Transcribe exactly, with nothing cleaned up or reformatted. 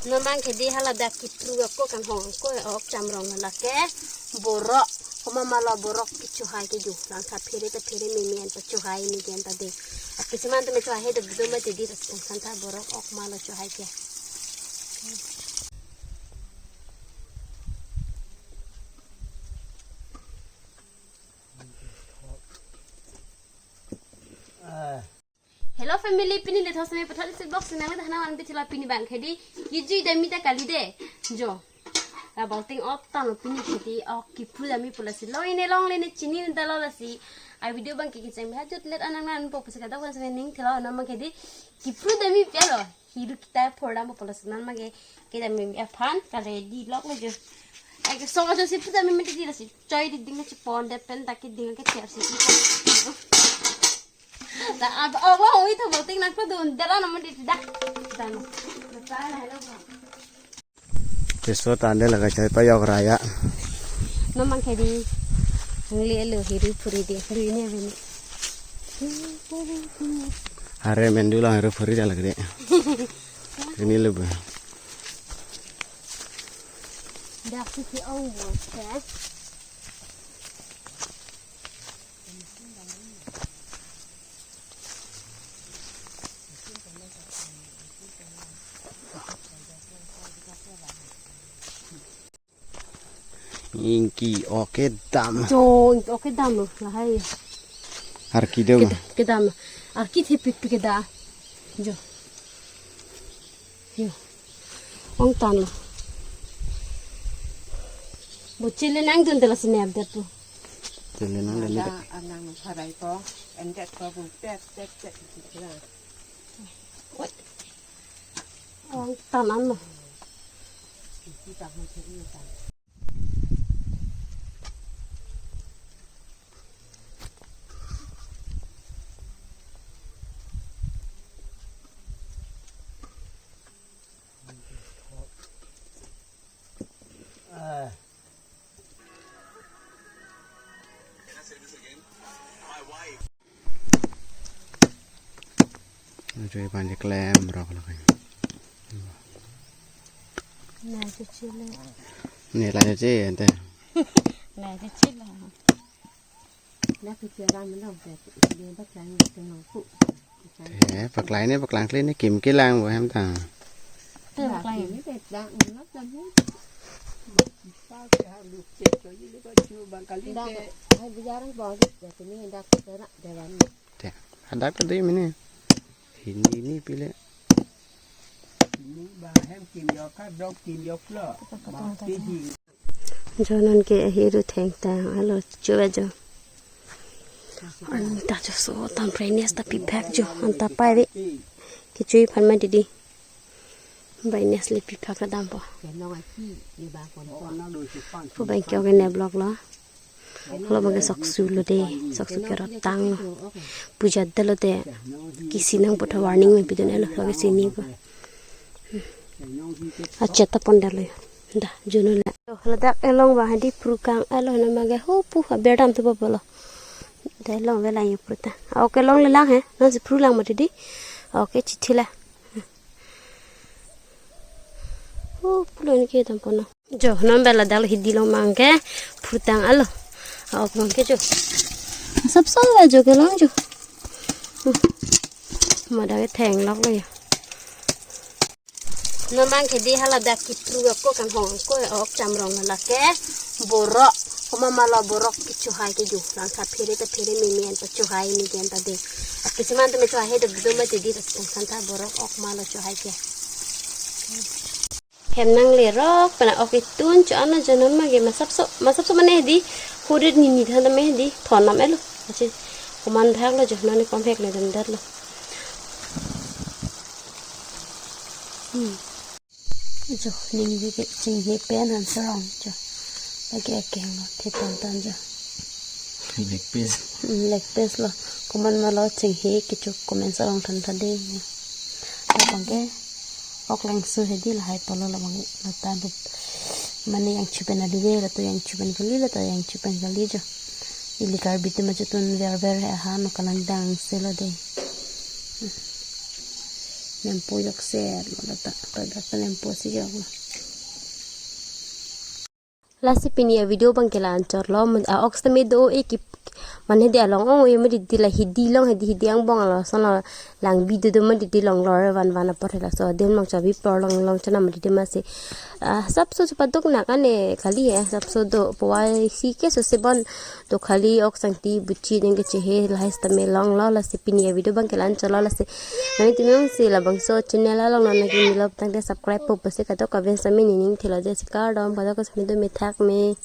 Non abang ke dei haladak kipru ako kanghong ako ok chamrong lake borok. Komat ma lo borok kechohai ke jo. Langtha phere ta phere mimi an ta chohai ni gen ta dei. Akisi man tame chohai he do do mati dei ta langtha borok ok ma lo chohai ke. Hello family, pini le thos me pathot isi box nang le thana wan bichila pini abang ke dei kejui dami ta kali dei. Jo. Ra balting ot tano pini ke dei ok kipru dami pu lasi long ine long le ne chini ne dalo lasi. A video abang ke kecheng ha jut let anang nan po pasi kadok wan sa ning thelo non abang ke dei kipru dami pi alo. Hiru kita por dam po lasi non abang ke kedam mi aphan ka ready lok le jo. Ai ke song ajo si pru dami mi dei lasi choi dei ding chipon dei pen ta ke ding ke chair si. La ab ab oi tho balting nang ko dun dera na mandi dak. Dan. Keso tande laga chai payok raya. Non abang ke dei. Nangli elo hiru phuri dei. Hiru ini apa ni? Are mendu lang hiru phuri dah lagi dei. Ini lo ba. Dak si si ong bo, eh. Ingki ok kedam. Jo, ingki ok kedam lo, lahai. Arki do. Kedam, kedam. Arki thepik pik kedam. Jo. Jo. Ong tan lo. Bo chele nang dun dela sine update po. Chele nang dun dela. Ada anang harai po, endet po bu tet tet tet. Oi. Ong tan an lo. Ajo ipan je klem rok lo kan. Na cuci le. Ni la cuci ente. Na cuci le. Na cuci ram lo ke. Dia baca yang tengah ku. Eh, paklai ne paklang kle ne kim kelang bo hem ta. Te paklai. Ini te dak ni lo kan. Dak, hai bijarang bagi, ya sini dak sana dewan. Te, hadak ta dei mene. Hindi ni pile. Ini bahem kim yok ka dok kim yok lo. Ba ti hi. Jo non ke hiru thengtang alo chuva jo. Anta jo so tam brightness ta piphak jo anta pai ve. Kechui aphan ma dei dei. Brightness le piphak kedam po. Pu abang ke ok ne vlog lo. Lo abang ke soksu lo dei, soksu ke rotang lo. Puja dei lo dei. Kisi nang pu tho warning me pidun lo, lo ke sini po. Achet ta pon dei lo. Da, jo non la. Ladak elong abang hadi phrukang alo na mage ho pu aber dam tu bapalo. Da elong ve lang yo pruta. Ok elong le lang he. Non si phru lang mati dei. Ok chithi la. Ho pulo ni ke tam pono. Jo, non bela dal hidi long abang ke phrutang alo. Ok abang ke jo. Sap so jo ke long jo. Mada ke theng lok lo ya. Non abang ke dei haladak kipru ako kanghong ako ok chamrong lake borok. Komat ma lo borok kechohai ke jo. Langtha phere ta phere mimi an ta chohai ni gen ta dei. Akisi man tame chohai he do do mati dei ta langtha borok ok ma lo chohai ke. Hem nang le rok pena ok itun cho ano jo non abang ke masap so masap so mane dei. Hudet ni ni than tame dei thon nam elo. Achi komat thak lo jo non ni kom hek le dam dat lo. Hmm. Jo, ning ji ke chinghe pen han sarong jo. Lake akeng lo, the ton ton jo. Leg piece. Hmm, leg piece lo. Komat ma lo chinghe kecho komat sarong than than dei. Labang ke ok langso he dei lahai pulo labang ke. Lata bu mane yang chupen adi dei, lata yang chupen kali, lata yang chupen kali jo. Ili Karbi atum ajo tun ver ver he ahan kalang dang se lo dei. Hmm. Nempo jokse lo ta, to jokse nempo si joklo. Lasi pini a-video abang ke la-anchot lo, man, a-ox tame do-e ki, mane hedi along ong-e mati di la hidi along, hidi hidi angbong along, lason lo langbi dodo mati di longlor van van apor he laso. Adim along chabi por long long chana mati di masi. Ah, sapso chepaduk nak ane kali he, sapso do, puvoisi ke sose bon do kali, ox angti buchi neng kechehe lahai sitame longlo. Lasi pini a-video abang ke la-anchot lo. Lasi nanglitum jongsi labangso channel along non nangji milo tangte subscribe po pusi kadokave sitame nening thelo dei si, kardom, kadokave sitame do methak me.